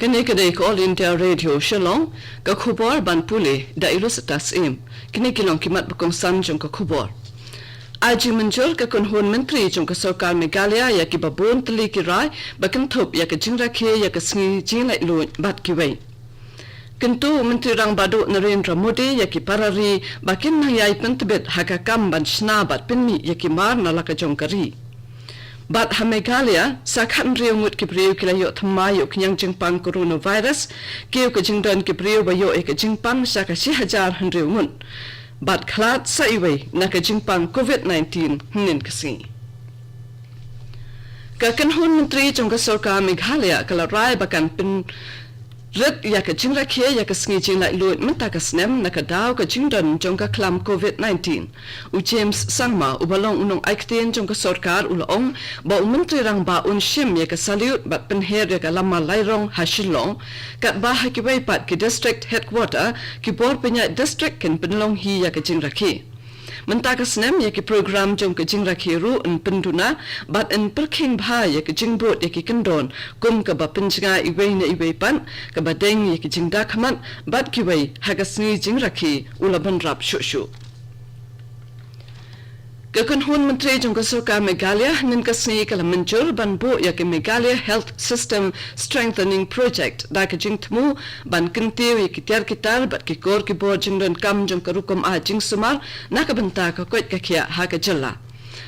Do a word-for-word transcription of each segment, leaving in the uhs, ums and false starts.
Kane ka dei ka All India Radio Shillong, ka khubor ban pule da i Lucetta Syiem. Kine ki long ki mat ba kongsan jong ka khubor. Ai jingmynjur ka kynhun myntri jong ka sorkar Meghalaya ïa ki babun tylli ki rai ba kynthup ïa ka jingrakhe ïa ka sngi jinglaitluid bad kiwei. Kyntu u Myntri Rangbah Duh Narendra Modi ïa ki para ri ba kin nang ïai pyntbit ha ka kam ban shna bad pynmih ïa ki mar na la ka jong ka ri. Bad ha Meghalaya, sa khathynriew ngut ki briew ki la ïoh thymmai ïa u khñiang jingpang coronavirus, kiew ka jingdon ki briew ba ïoh ïa ka jingpang sha ka shi hajar hynriew ngut. Bad khlad sa iwei na ka jingpang covid nineteen hynnin ka sngi. Ka kynhun myntri jong ka sorkar Meghalaya ka la rai ba kan pynrit ïa ka jingrakhe ïa ka sngi jinglaitluid mynta ka snem na ka daw ka jingdon jong ka khlam covid nineteen. U James Sangma, uba long u nongai ktien jong ka sorkar, u la ong ba u Myntri Rangbah un shim ïa ka salute bad pynher ïa ka lama lairong ha Shillong, katba ha kiwei pat ki district headquarter, ki bor pynïaid district kin pynlong hi ïa ka jingrakhe. Mynta ka snem ïa ki program jong ka jingrakhe ruh yn pynduna bad yn pyrkhing bha ïa ka jingbud ïa ki kyndon, kum kaba pynjngai iwei na iwei pat, kaba deng ïa ki jingdakhmat bad kiwei ha ka sngi jingrakhe, u la bynrap shuh shuh. Ka kynhun myntri jong ka sorkar Meghalaya hynnin ka sngi ka la mynjur ban buh ïa ka Meghalaya Health System Strengthening Project da ka jingthmu ban kyntiew ïa ki tiar ki tar bad ki kor ki bor jingdonkam jong ka rukom ai jingsumar na ka bynta ka koit ka khiah ha ka jylla.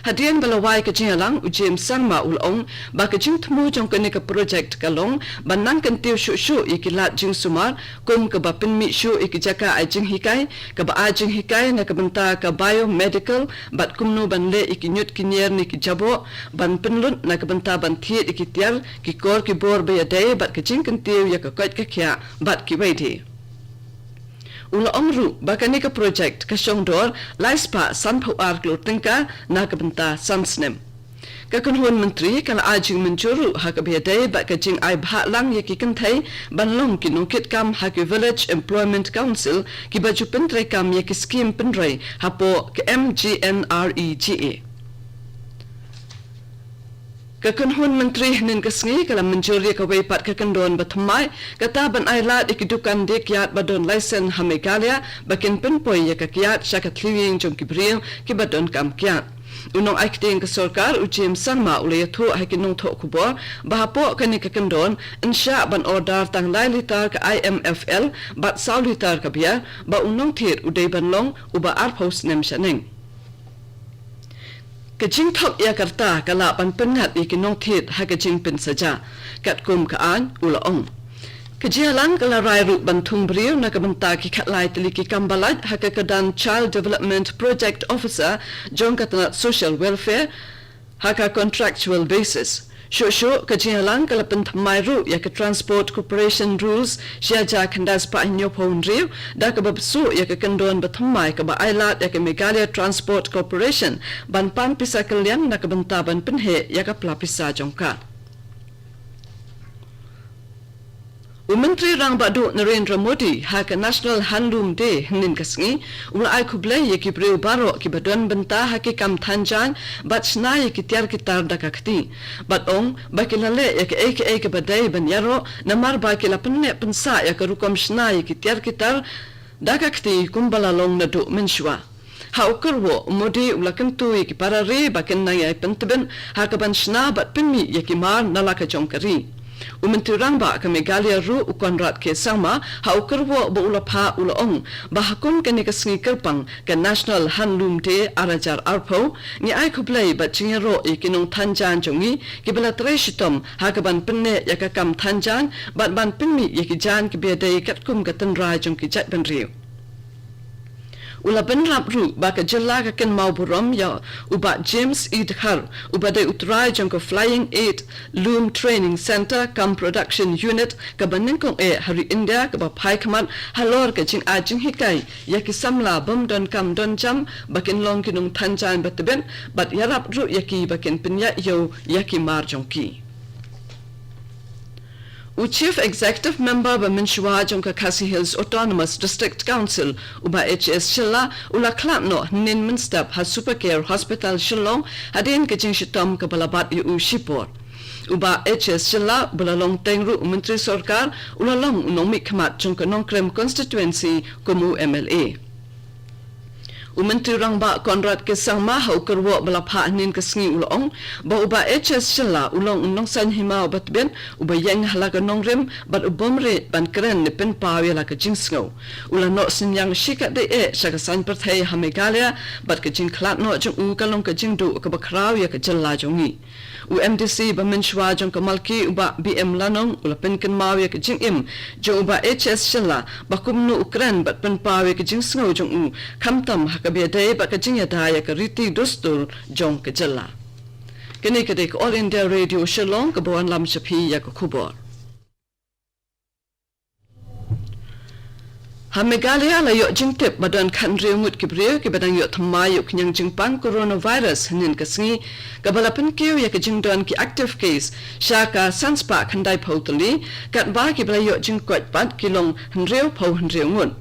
Hadien ba la wai ka jingïalang, u James Sangma u la ong ba ka jingthmu jong kane ka project ka long ban nang kyntiew shuh shuh ïa ki lad jingsumar, kum kaba pynmih shuh ïa ki jaka ai jinghikai, kaba ai jinghikai na ka bynta ka biomedical, bad kumno ban leh ïa ki ñiut ki ñier ne ki jaboh ban pynlut na ka bynta ban thied ïa ki tiar ki kor ki bor ba ïadei bad ka jingkyntiew ïa ka koit ka khiah bad kiwei de. U la ong ruh ba kane ka project ka shong dor lai spah sanphew ar klur tyngka na ka bynta san snem. Ka kynhun myntri ka la ai jingmynjur ruh ha kaba ïadei bad ka jingai bhah lang ïa ki kynthei ban long ki nongkitkam ha ki Village Employment Council, kiba ju pyntreikam ïa ki skim pynroi hapoh ka M G N R E G A. Ka kynhun myntri hynnin ka sngi ka la mynjur ïa kawei pat ka kyndon ba thymmai, kata ban ai lad ïa ki dukan die kiad ba don laisen ha Meghalaya ba kin pynpoi ïa ka kiad sha ka thliewieng jong ki briew kiba donkam kiad. U nongai ktien ka sorkar, u James Sangma, u la ïathuh ha ki nongthoh khubor ba hapoh kane ka kyndon yn shah ban order tang lai litar ka I M F L bad saw litar ka beer, ba u nongthied u dei ban long uba arphew snem shaneng. Ka jingthok ïa ka rta ka lah ban pynngat ïa ki nongthied ha ka jingpynsaja, katkum ka aiñ, u la ong. Ka jingïalang ka la rai ruh ban thung briew na ka bynta ki khatlai tylli ki kam ba lait ha ka kyrdan Child Development Project Officer jong ka tnat Social Welfare ha ka contractual basis. Shuh shuh ka jingïalang ka la pynthymmai ruh ïa ka Transport Corporation Rules shi hajar khyndai spah hynñiewphew hynriew, da kaba bsuh ïa ka kyndon ba thymmai kaba ai lad ïa ka Meghalaya Transport Corporation ban pan pisa kylliang na ka bynta ban pynheh ïa ka pla pisa jong ka. U Myntri Rangbah Duh Narendra Modi ha ka National Handloom Day hynnin ka sngi u la ai khublei ïa ki briew baroh kiba don bynta ha ki kam than jaiñ bad shna ïa ki tiar ki tar da ka kti, bad ong ba ki la leh ïa kaei kaei kaba dei ban ïaroh, namar ba ki la pynneh pynsah ïa ka rukom shna ïa ki tiar ki tar da ka kti kumba la long naduh mynshuwa. Ha u kyrwoh, u Modi u la kyntu ïa ki para ri ba kin nang ïai pyntbit ha kaban shna bad pynmih ïa ki mar na la ka jong ka ri. U Myntri Rangbah ka Meghalaya ruh, u Conrad K Sangma, ha u kyrwoh ba u la phah, u la ong ba ha kum kane ka sngi kyrpang ka National Handloom Day ar hajar arphew, ngi ai khublei bad jingïaroh ïa ki nongthan jaiñ jong ngi kiba la trei shitom ha kaban pynneh ïa ka kam than jaiñ bad ban pynmih ïa ki jaiñ kiba ïadei katkum ka tynrai jong ki jaitbynriew. U la bynrap ruh ba ka jylla ka kynmaw burom ïa u Bah James E Dkhar, uba dei u trai jong ka Flying Eight Loom Training Centre cum Production Unit, kaba nyngkong eh ha ri India, kaba phai khmat halor ka jingai jinghikai ïa ki samla bym don kam don jam ba kin long ki nongthan jaiñ ba tbit, bad ïarap ruh ïa ki ba kin pynïaid ïew ïa ki mar jong ki. U Chief Executive Member ba mynshuwa jong ka Khasi Hills Autonomous District Council, u Bah H S Shylla, u la khlad noh hynnin mynstep ha Super Care Hospital Shillong, hadien ka jingshitom kaba la bat ïa u shipor. U Bah H S Shylla, uba la long teng ruh u Myntri Sorkar, u la long u nongmihkhmat jong ka Nongkrem Constituency kum u M L A. U Myntri Rangbah Conrad K Sangma ha u kyrwoh ba la phah hynnin ka sngi u la ong ba u Bah H S Shylla u long u nongsaiñ hima uba tbit, uba ïeng ha la ka nongrim bad u bym rieh ban kren ne pynpaw ïa la ka jingsngew. U la noh synñiang shikatdei eh sha ka saiñ pyrthei ha Meghalaya bad ka jingkhlad noh jong u ka long ka jingduh kaba khraw ïa ka jylla jong ngi. U M D C ba mynshuwa jong ka Malki, u Bah B M Lanong, u la pynkynmaw ïa ka jingim jong u Bah H S Shylla ba kumno u kren bad pynpaw ïa ka jingsngew jong u, khamtam ha kaba ïadei bad ka jingïada ïa ka riti dustur jong ka jylla. Kane ka dei ka All India Radio Shillong kaba wanlam sha phi ïa ka khubor. Ha Meghalaya la ïoh jingtip ba don khathynriew ngut ki briew kiba dang ïoh thymmai ïa u khñiang jingpang coronavirus hynnin ka sngi, kaba la pynkiew ïa ka jingdon ki active case sha ka san spah khyndaiphew tylli, katba kiba la ïoh jingkoit pat ki long hynriewphew hynriew ngut.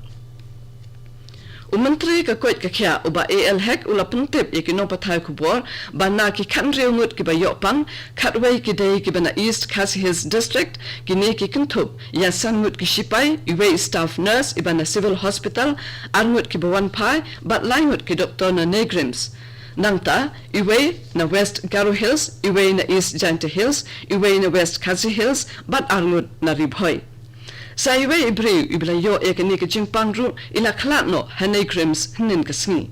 U Myntri ka koit ka khiah u Bah A L Hek u la pyntip ïa ki nongpathai khubor ba na ki khathynriew ngut kiba ïoh pang, khatwei ki dei kiba na East Khasi Hills District, kine ki kynthup ïa san ngut ki shipai, iwei i staff nurse iba na Civil Hospital, ar ngut kiba wan phai bad lai ngut ki doktor na NEIGRIHMS. Nangta iwei na West Garo Hills, iwei na East Jaintia Hills, iwei na West Khasi Hills bad ar ngut na Ri Bhoi. Sa iwei i briew iba la ïoh ïa kane ka jingpang ruh i la khlad noh ha NEIGRIHMS hynnin ka sngi.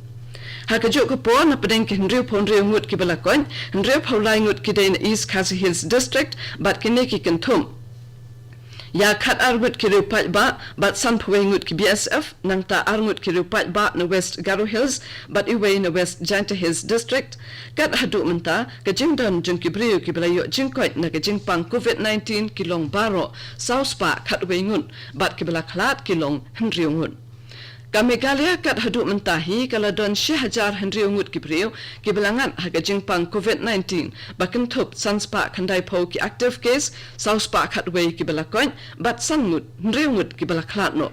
Ha kajuh ka por, na pdeng ki hynriewphew hynriew ngut kiba la koit, hynriewphew lai ngut ki dei na East Khasi Hills District bad kine ki kynthup ïa khatar ngut ki riewpaidbah bad sanphew wei ngut ki B S F, nangta ar ngut ki riewpaidbah na West Garo Hills bad iwei na West Jaintia Hills District. Kat haduh mynta, ka jingdon jong ki briew kiba la ïoh jingkoit na ka jingpang covid nineteen ki long baroh saw spah khatwei ngut bad kiba la khlad ki long hynriew ngut. Ka Meghalaya kat haduh mynta hi ka la don shi hajar hynriew ngut ki briew kiba la ngat ha ka jingpang covid nineteen, ba kynthup san spah khyndaiphew ki active case, saw spah khatwei kiba la koit bad san ngut, hynriew ngut kiba la khlad noh.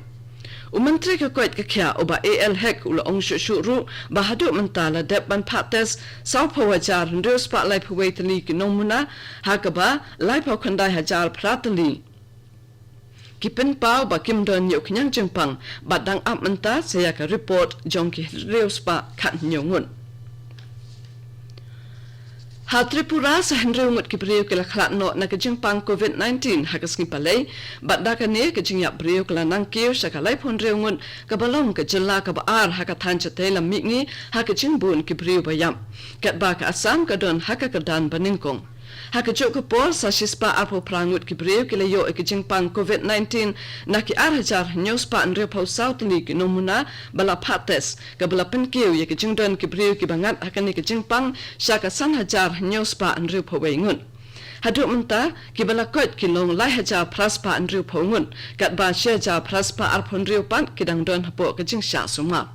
U Myntri ka koit ka khiah u Bah A L Hek u la ong shuh shuh ruh ba haduh mynta la dep ban phah test sawphew hajar hynriew spah laiphew wei tylli ki nongmuna, ha kaba laiphew khyndai hajar phra tylli ki pynpaw ba kim don ïa u khñiang jingpang bad dang ap mynta sa ïa ka report jong ki hynriew spah khathynñiew ngut. Ha Tripura, sa hynriew ngut ki briew ki la khlad noh na ka jingpang covid nineteen ha ka sngi Palei, bad da kane ka jingïap briew ka la nang kiew sha ka laiphew hynriew ngut, kaba long ka jylla kaba ar ha ka thaiñ shatei lam mihngi ha ka jingbun ki briew ba ïap, katba ka Assam ka don ha ka kyrdan ba nyngkong. Ha kajuh ka por, sa shispah arphew phra ngut ki briew ki la ïoh ïa ka jingpang covid nineteen na ki ar hajar hynñiew spah hynriewphew saw tylli ki nongmuna ba la phah test, kaba la pynkiew ïa ka jingdon ki briew kiba ngat ha kane ka jingpang sha ka san hajar hynñiew spah hynriewphew wei ngut. Haduh mynta, kiba la koit ki long lai hajar phra spah hynriewphew ngut, katba shi hajar phra spah arphew hynriew pat ki dang don hapoh ka jingshah sumar.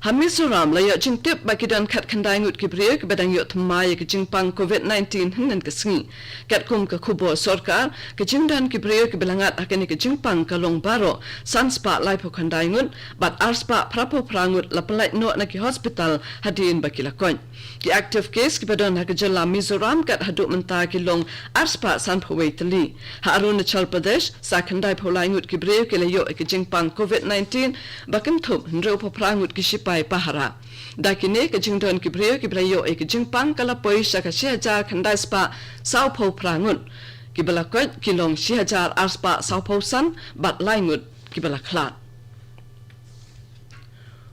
Ha Mizoram, la ïoh jingtip ba ki don khatkhyndai ngut ki briew kiba dang ïoh thymmai ïa ka jingpang covid nineteen hynnin ka sngi. Katkum ka khubor sorkar, ka jingdon ki briew kiba la ngat ha kane ka jingpang ka long baroh san spah laiphew khyndai ngut, bad ar spah phraphew phra ngut la pynlait noh na ki hospital hadien ba ki la koit. Ki active case kiba don ha ka jylla Mizoram kat haduh mynta ki long ar spah sanphew wei tylli. Ha Arunachal Pradesh, sa khyndaiphew lai ngut ki briew ki la ïoh ïa ka jingpang covid nineteen, ba kynthup hynriewphew phra ngut ki shipai pahara. Da kine, ka jingdon ki briew kiba la ïoh ïa ka jingpang ka la poi sha ka shi hajar khyndai spah sawphew phra ngut. Kiba la koit ki long shi hajar ar spah sawphew san, bad lai ngut kiba la khlad.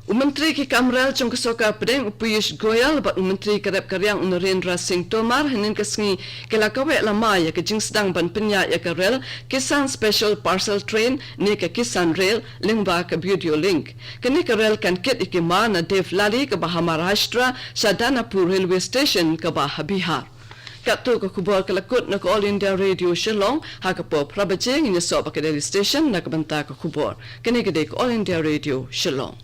U Myntri ki kam rel jong ka sorkar pdeng u Piyush Goyal bad u Myntri ka rep ka riang u Narendra Singh Tomar hynnin ka sngi ki la kaweh lama ïa ka jingsdang ban pynïaid ïa ka rel Kisan Special Parcel Train ne ka Kisan Rail lyngba ka Video Link. Kane ka rel kan kit ïa ki ma na Devlali kaba ha Maharashtra sha Danapur Railway Station kaba ha Bihar. Katto ka khubor ka la kut na ka All India Radio Shillong, ha ka por phra baje ngin ïasoh bad ka Delhi Station na ka bynta ka khubor. Kane ka dei ka All India Radio Shillong.